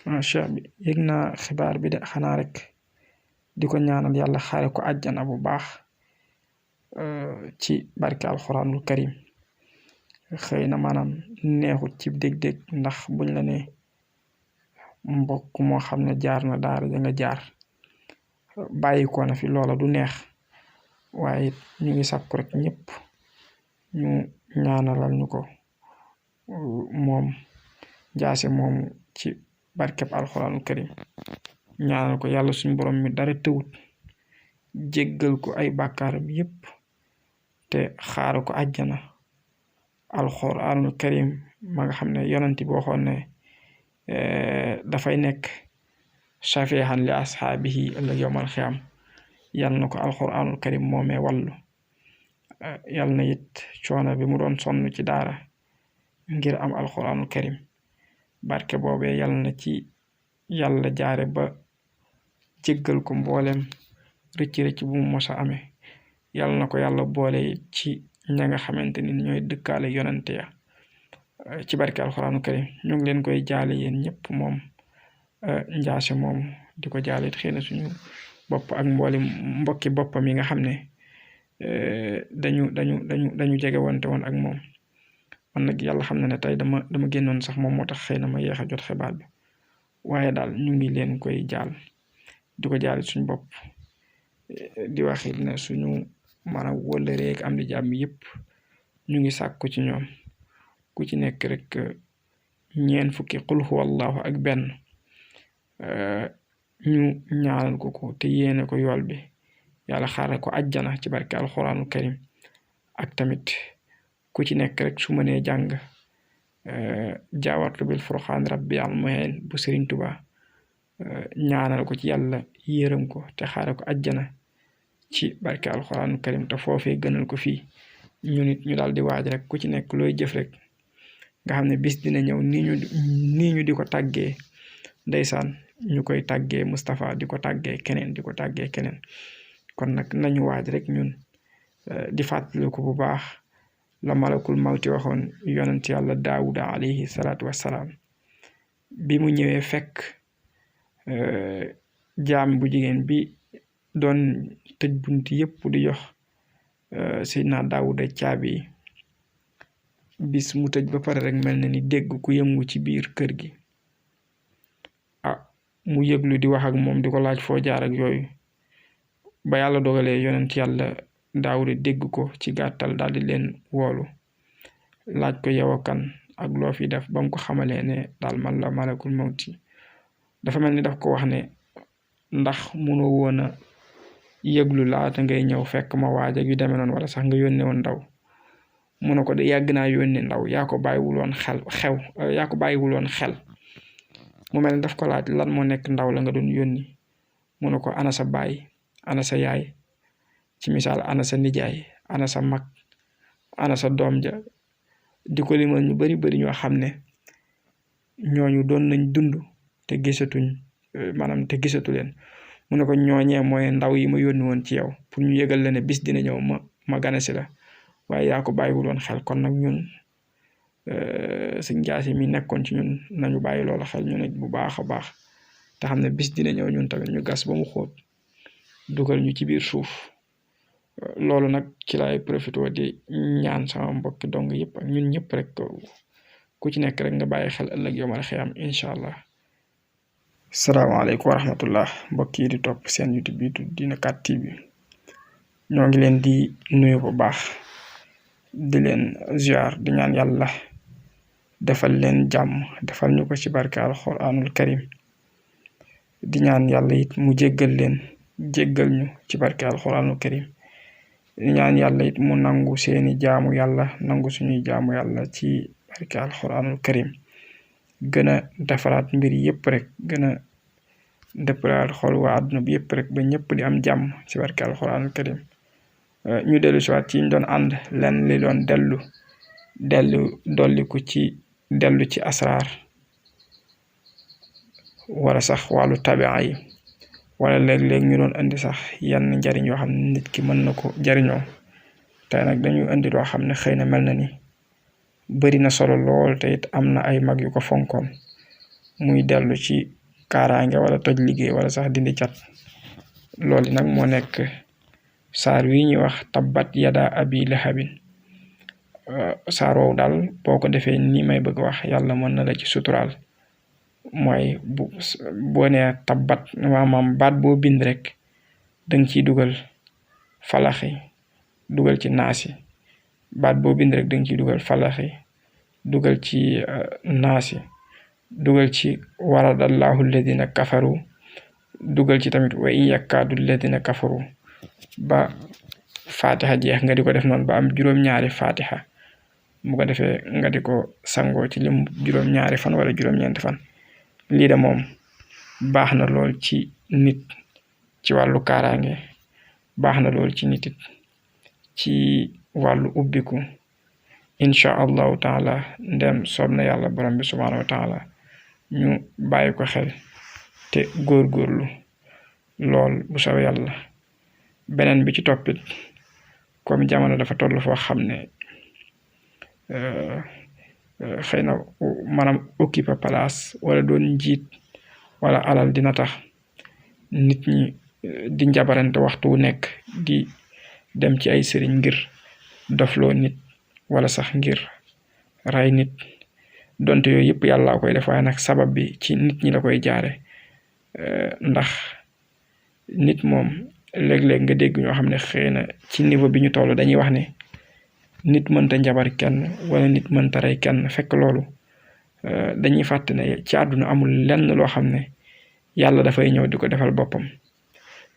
cheikh bi yëg naa xibaar bi de xanaa rek di ko ñaanal yàlla xaare ko àjjana bu baax ci barke alxuraanul karim. xëy na maanaam neexut ci dég-dég ndax buñ la ne mbokk moo xam ne jaar na daara ja nga jaar bàyyi ko na fi loola du neex, waaye ñu ngi sàkku rek ñëpp ñu ñaanalal ñu ko moom Jaase moomu ci barkeb alxuraanul karim. ñaanal ko yàlla suñu borom mi dara tëwut jéggal ko ay bàkkaaram yépp te xaara ko àjjana. alxuraanul karim ma nga xam ne yonent bi waxoon ne dafay nekk shafihan li ashaabihi ëllëg yowmal xiyaam yal na ko alxuraanul karim moomee wàllu. yal na it coono bi mu doon sonn ci daara ngir am alxuraanul karim barke boobee yal na ci yàlla jaare ba jéggal ko mboolem rëcc-rëcc bu mu mos a amee. yal na ko yàlla boole ci ña nga xamante ni ñooy dëkkaale yonante ya ci barke alxuraanu karim. ñu ngi leen koy jaale yéen ñëpp moom Njaase moom di ko jaale it xëy na suñu bopp ak mbooli mbokki boppam yi nga xam ne dañu jege wante woon ak moom. man nag yàlla xam na ne tey dama génnoon sax moom moo tax xëy na ma yéex a jot xibaar bi, waaye daal ñu ngi leen koy jaal di ko jaale suñu bopp di waxit ne suñu maanaam wëllëreek am di jàmm yëpp ñu ngi sàkku ci ñoom ku ci nekk rek ñeen fukki qul huwallahu ak benn ñu ñaanal ko te yéene ko yool bi yàlla xaaral ko àjjana ci barke alxuraanu karim. ak tamit ku ci nekk rek su mënee jàng jaawartu bil furxaan rabbi al muhin bu Sëriñ Tuba ñaanal ko ci yàlla yërëm ko te xaaral ko àjjana ci barke alxuraanu karim te foofee gënal ko fii. ñu nit ñu daal di waaj rek ku ci nekk looy jëf rek nga xam ne bis dina ñëw nii ñu di ko tàggee ndeysaan ñu koy tàggee Moustapha di ko tàggee keneen di ko tàggee keneen. kon nag nañu waaj rek ñun di fàttali ko bu baax la malakul mawti waxoon yonent yàlla Daawuda alayhi salaatu wassalaam bi mu ñëwee fekk jaam bu jigéen bi doon tëj bunt yépp di jox Seydina Daawuda caabi yi. bis mu tëj ba pare rek mel na ni dégg ku yëngu ci biir kër gi mu yëglu di wax ak moom di ko laaj foo jaar ak yooyu ba yàlla dogalee yonent yàlla Daawuda dégg ko ci gàttal daal di leen woolu laaj ko yow kan ak loo fi def ba mu ko xamalee ne daal man la malakul mawti dafa mel ni daf ko wax ne ndax munoo woon a yëglu laata ngay ñëw fekk ma waaj ak yu demee noonu wala sax nga yónnee woon ndaw. mu ne ko de yàgg naa yónnee ndaw yaa ko bàyyiwuloon xel mu mel ni daf ko laaj lan moo nekk ndaw la nga doon yónni. mu ne ko ana sa baay ana sa yaay ci misaal ana sa nijaay ana sa mag ana sa doom ja di ko limal ñu bari ñoo xam ne ñooñu doon nañ dund te gisatu leen. mu ne ko ñooñee mooy ndaw yi ma yónni woon ci yow pour ñu yëgal la ne bis dina ñëw ma ganasi la waaye yaa ko bàyyiwuloon xel. kon nag ñun Sëñ Jaase mi nekkoon ci ñun nañu bàyyi loolu xel ñu ne bu baax a baax te xam ne bis dina ñëw ñun tamit ñu gas ba mu xóot dugal ñu ci biir suuf. loolu nag ci lay profité di ñaan sama mbokki dong yëpp ak ñun ñëpp rek ku ci nekk rek nga bàyyi xel ëllëg yawmal xiyaam incha allah. salaamaaleykum wa rahmatullah mbokk yi di topp seen YouTube bi tudd Dina 4 TV ñoo ngi leen di nuyu bu baax di leen ziar di ñaan yàlla defal leen jàmm defal ñu ko ci barke alxuraanul karim di ñaan yàlla it mu jéggal ñu ci barke alxuraanul karim di ñaan yàlla it mu nangu seeni jaamu yàlla nangu suñuy jaamu yàlla ci barke alxuraanul karim gën a defaraat mbir yëpp rek gën a dëppalaat xol waa àdduna bi yëpp rek ba ñëpp di am jàmm ci barke alxuraanul karim. ñu dellu si waat ci ñu doon ànd lenn li doon dellu ci asraar wala sax wàllu tabia yi wala léeg-léeg ñu doon indi sax yenn njariñ yoo xam ne nit ki mën na ko jariñoo. tey nag dañuy indi loo xam ne xëy na mel na ni bari na solo lool te it am na ay mag yu ko fonkoon muy dellu ci kaaraange wala toj liggéey wala sax dindi cat loolu nag moo nekk saar wi ñuy wax tabbat yada abi lahabin saar woowu daal boo ko defee nii may bëgg wax yàlla mën na la ci suturaal mooy boo nee tabbat maanaam baat boo bind rek danga ciy dugal falaxi dugal ci naasi baat boo bind rek danga ciy dugal falaxi dugal ci naasi dugal ci waradallahu alladina kafaru dugal ci tamit wa in yakkaadu alladina kafaru ba fatiha jeex nga di ko def noonu ba am juróom-ñaari fatiha bu ko defee nga di ko sangoo ci lim juróom-ñaari fan wala juróom-ñeenti fan lii de moom baax na lool ci nit ci wàllu kaaraange baax na lool ci nit it ci wàllu ubbiku incha allahu taala ndem soob na yàlla borom bi subhaanahu wa taala ñu bàyyi ko xel te góorgóorlu lool bu soobee yàlla beneen bi ci toppit comme jamono dafa toll foo xam ne xëy na maanaam occupé place wala doon njiit wala alal dina tax nit ñi di njabarante waxtu wu nekk di dem ci ay sëriñ ngir dofloo nit wala sax ngir ray nit donte yooyu yëpp yàlla koy def waaye nag sabab bi ci nit ñi la koy jaare ndax nit moom léeg-léeg nga dégg ñoo xam ne xëy na ci niveau bi ñu toll dañuy wax ne nit mënta njabar kenn wala nit mënta rey kenn fekk loolu dañuy fàtte ne ci àdduna amul lenn loo xam ne yàlla dafay ñëw di ko defal boppam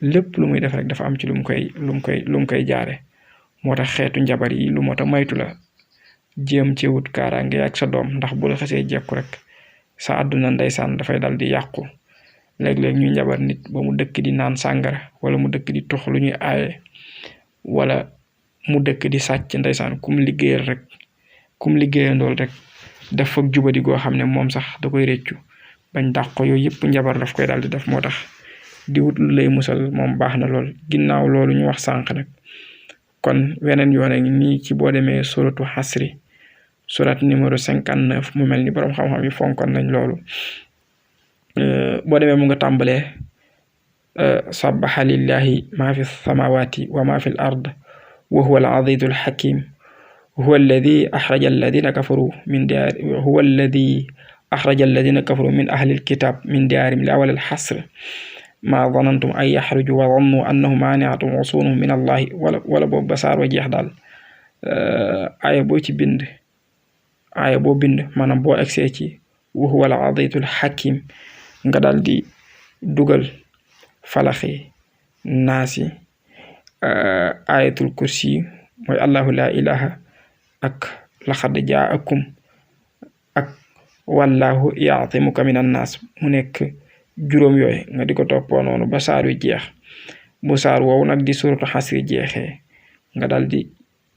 lépp lu muy def rek dafa am ci lu mu koy jaare moo tax xeetu njabar yi lu moo tax maytu la jéem ci wut kaaraange ak sa doom ndax bu la xasee jekku rek sa àdduna ndeysaan dafay dal di yàqu léeg-léeg ñu njabar nit ba mu dëkk di naan sàngara wala mu dëkk di tux lu ñuy aaye wala mu dëkk di sàcc ndeysaan kum liggéeyandool rek def foog jubadi goo xam ne moom sax da koy réccu bañ dàq ko yooyu yëpp njabar daf koy daal di def moo tax di wut lu lay musal moom baax na lool ginnaaw loolu ñu wax sànq nag kon weneen yoon a ngi nii ci boo demee suratu xasri surat numéro 59 mu mel ni boroom xam-xam yi fonkoon nañ loolu boo demee mu nga tàmbalee sabbaha lillahi ma fi samawati wa ma fi l ard wa huwa al azizu al hakim huwa alladi axraja alladina kafaru min diyaari huwa alladi axraja alladina kafaru min ahli alkitab min diyaarim li awal alxasr ma zanantum an yaxruju wa zannu annahu maaniatum wasunuhum min allahi wala boobu ba saar wa jeex daal aaya boo bind maanaam boo egsee ci wa huwa al azizu al hakim nga daal di dugal falaxi naasi ayatul kursi mooy allahu la ilaha ak laqad jaakum ak wallahu yaasimuka min annaas mu nekk juróom yooyu nga di ko toppoo noonu ba saar wi jeex bu saar woowu nag di suratu xasri jeexee nga daal di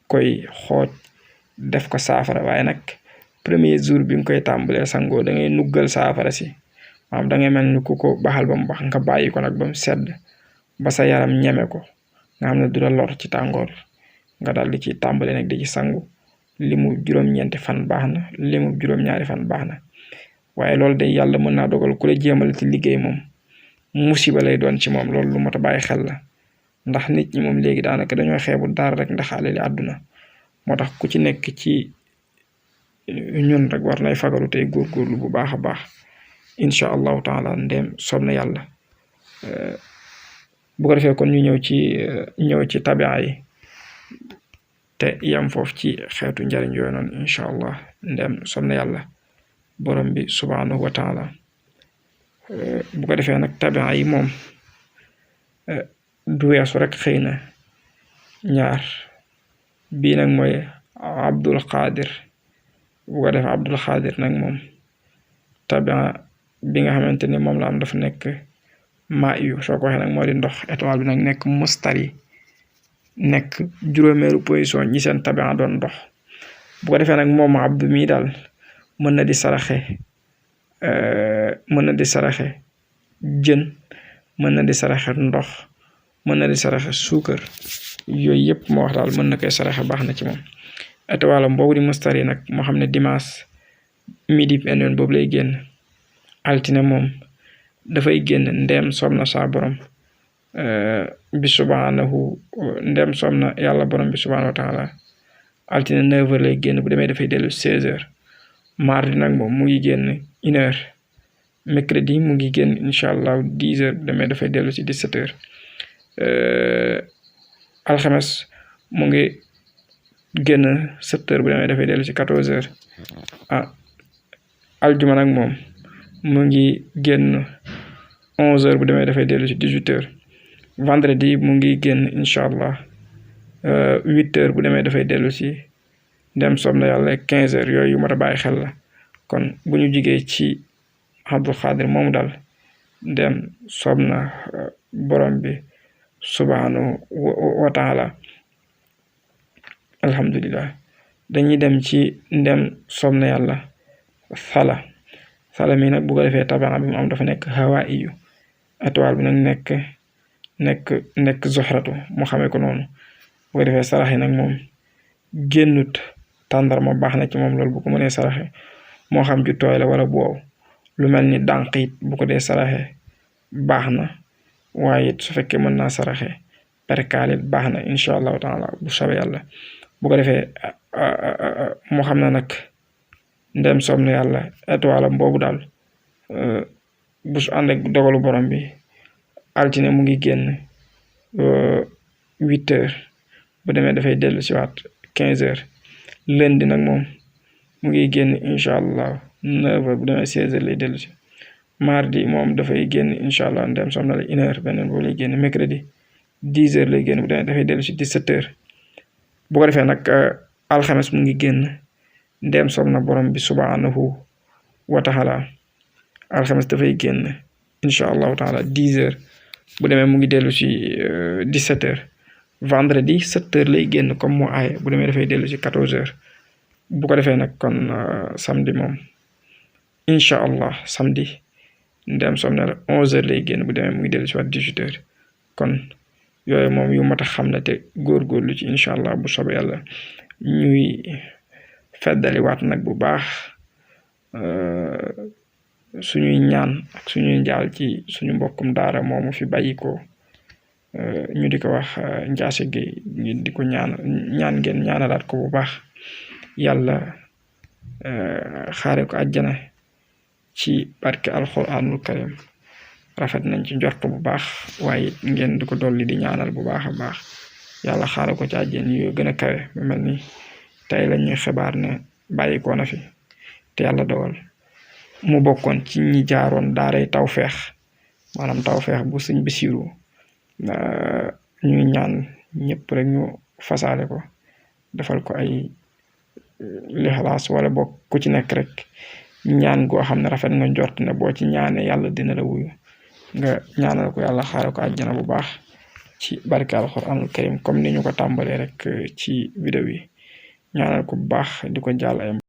koy xooj def ko saafara waaye nag premier jour bi nga koy tàmbalee sangoo da ngay nuggal saafara si maanaam da ngay mel ni ku ko baxal ba mu bax nga bàyyi ko nag ba mu sedd ba sa yaram ñeme ko nga xam ne du la lor ci tàngoor nga daal di ci tàmbale nag di ci sangu limu juróom-ñeenti fan baax na limu juróom-ñaari fan baax na waaye loolu day yàlla mën naa dogal ku la jéemal ci liggéey moom musiba lay doon ci moom loolu lu mot a bàyyi xel la ndax nit ñi moom léegi daanaka dañoo xeebu dara rek ndax alali àdduna moo tax ku ci nekk ci ñun rek war nay fagaru tey góorgóorlu bu baax a baax incha allahu taala ndéem soob na yàlla bu ko defee kon ñu ñëw ci tabia yi te yam foofu ci xeetu njariñ yooyu noonu incha allah ndéem soob na yàlla borom bi subhanahu wa taala bu ko defee nag tabia yi moom du weesu rek xëy na ñaar bii nag mooy Abdul Qadir bu ko defee Abdul Qadir nag moom tabia bi nga xamante ni moom la am dafa nekk maa yu soo ko waxee nag moo di ndox étoile bi nag nekk mustari nekk juróomeeru position ñi seen tabia doon ndox bu ko defee nag moom Abdu mii daal mën na di saraxe jën mën na di saraxe ndox mën na di saraxe suukar yooyu yëpp moo wax daal mën na koy saraxe baax na ci moom étoile boobu di mustari nag moo xam ne dimanche midi benn yoon boobu lay génn altine moom dafay génn ndeem soob na saa borom bi subhanahu ndeem soob na yàlla borom bi subhanahu wa taala altine 9h lay génn bu demee dafay dellu 16h mardi nag moom mu ngi génn 1h mercredi mu ngi génn incha allah 10h bu demee dafay dellu si 17h alxames mu ngi génn 7h bu demee dafay dellu si 14h aljuma nag moom mu ngi génn 11h bu demee dafay dellu si 18h vendredi mu ngi génn incha allah 8h bu demee dafay dellu si ndem soob na yàlla 15h yooyu yu mat a bàyyi xel la kon bu ñu jigee ci Abdul Xaadir moomu daal ndem soob na borom bi subhanahu wa taala alhamdulillah dañuy dem ci ndem soob na yàlla sala mi nag bu ko defee tabana bi mu am dafa nekk hawa iyu étoile bi nag nekk zoxratu mu xamee ko noonu bu ko defee saraxe nag moom génnut tàndarma baax na ci moom loolu bu ko mënee saraxe moo xam ju tooy la wala bu wow lu mel ni dànq it bu ko dee saraxe baax na waaye it su fekkee mën naa saraxe perkaalit baax na incha allahu taala bu soobee yàlla bu ko defee moo xam na nag ndem soob na yàlla étoile am boobu daal bu su ànd ak dogalu borom bi altine mu ngi génn 8h bu demee dafay dellu si waat 15h lundi nag moom mu ngi génn incha allah 9h bu demee 16h lay dellu si mardi moom dafay génn incha allah ndem soob na la 1h beneen boobu lay génn mercredi 10h lay génn bu demee dafay dellu si 17h bu ko defee nag alxames mu ngi génn ndem soob na borom bi subhanahu wa taala alxames dafay génn incha allahu taala 10h bu demee mu ngi dellu si 17h vendredi 7h lay génn comme moo aaye bu demee dafay dellu si 14h bu ko defee nag kon samedi moom incha allah samedi ndem soob na la 11h lay génn bu demee mu ngi dellu si waat 18h kon yooyu moom yu mat a xam ne te góorgóorlu ci incha allah bu soobee yàlla ñuy feddaliwaat nag bu baax suñuy ñaan ak suñuy njaal ci suñu mbokkum daara moomu fi bàyyi ko ñu di ko wax Njaase Géey ñu di ko ñaan ngeen ñaanalaat ko bu baax yàlla xaare ko àjjana ci barke alxuraanul karim rafet nañ ci njort bu baax waaye ngeen di ko dolli di ñaanal bu baax a baax yàlla xaare ko ci àjjana yu gën a kawe mu mel ni tey la ñuy xibaar ne bàyyi ko na fi te yàlla dogal mu bokkoon ci ñi jaaroon daaray tawfeex maanaam tawfeex bu sëñ Basiiru ñuy ñaan ñëpp rek ñu fasaale ko defal ko ay lixlaas wala bokk ku ci nekk rek ñaan goo xam ne rafet nga njort ne boo ci ñaanee yàlla dina la wuyu nga ñaanal ko yàlla xaare ko àjjana bu baax ci barke alxuraanul karim comme ni ñu ko tàmbalee rek ci vidéo yi ñaanal ko bu baax di ko jàll ay